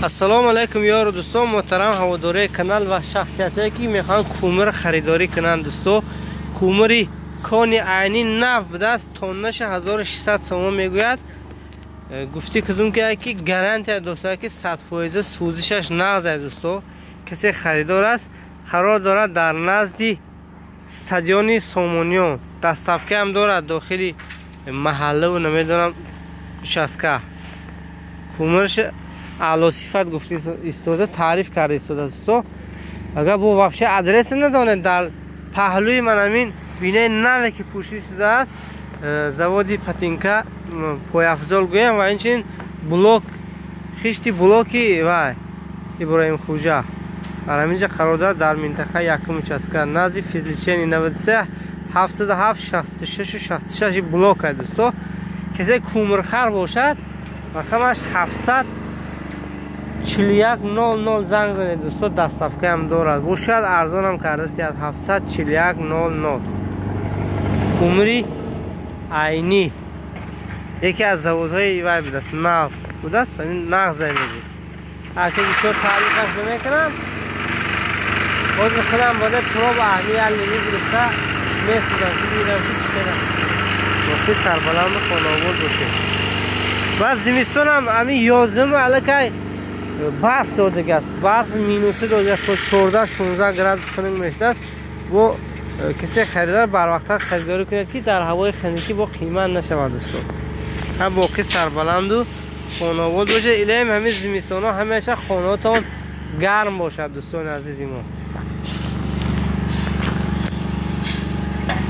Ассалому алайкум, ёру дӯстон, муҳтарам ҳаводораи канал ва шахсиятое, ки мехоҳанд кӯмир харидорӣ кунанд. Дӯсто, кӯмири кони Айнӣ нав будааст, тоннаша 1600 сомон мегӯяд. Гуфтӣ кудум ки гарантия доста, ки 100 фоиза сӯзишаш нағзай. Дӯсто, касе харидор аст, қарор дорад дар назди стадиони Сомониён, доставка ам дорад дохили маҳаллаву намедонам участка. Кӯмирш аълосифат гуфти истода, таъриф карда истода. Дӯсто, агар бо вообще адреса надонед, дар паҳлӯи ман ҳамин бинои наве, ки пӯшида шудааст, заводи патинка, пойафзол гӯям, ва инчунин блок хишти блоки вай Иброҳим Хуҷа, дар ҳаминҷа қарор дорад, дар минтақаи якум участка, назди физлечение, 93 707 66 66 блок ай. Дӯсто, касе кӯмирхар бошад, рақамаш 741 00, занг занед. Дӯсто, доставка ам дорад, бо шояд арзонам карда тиҳад. 741 00. Кӯмири Айнӣ яке аз заводҳои вай будааст, нав будааст, ҳамин нағзай мегӯд. Ака, бисёр таърифаш намекунам, ҳозир худам бода проба аҳли як лими гирифта месудам, ки бинам, ки чӣ кара. Боқӣ сарбаланду хонаобод бошед. Баъд зимистонам ҳамин 11-уми аллакай барф додагааст, барф минуса додагааст, то 14-16 градус хунук мешудааст. Бо касе харидор барвақттар харидорӣ кунад, ки дар ҳавои хунукӣ бо қимат нашавад. Дӯстон, ҳам боқӣ сарбаланду хонаобод бошед. Илоҳим, ҳамин зимистонҳо ҳамеша хонаотон гарм бошад, дӯстони азизи мо.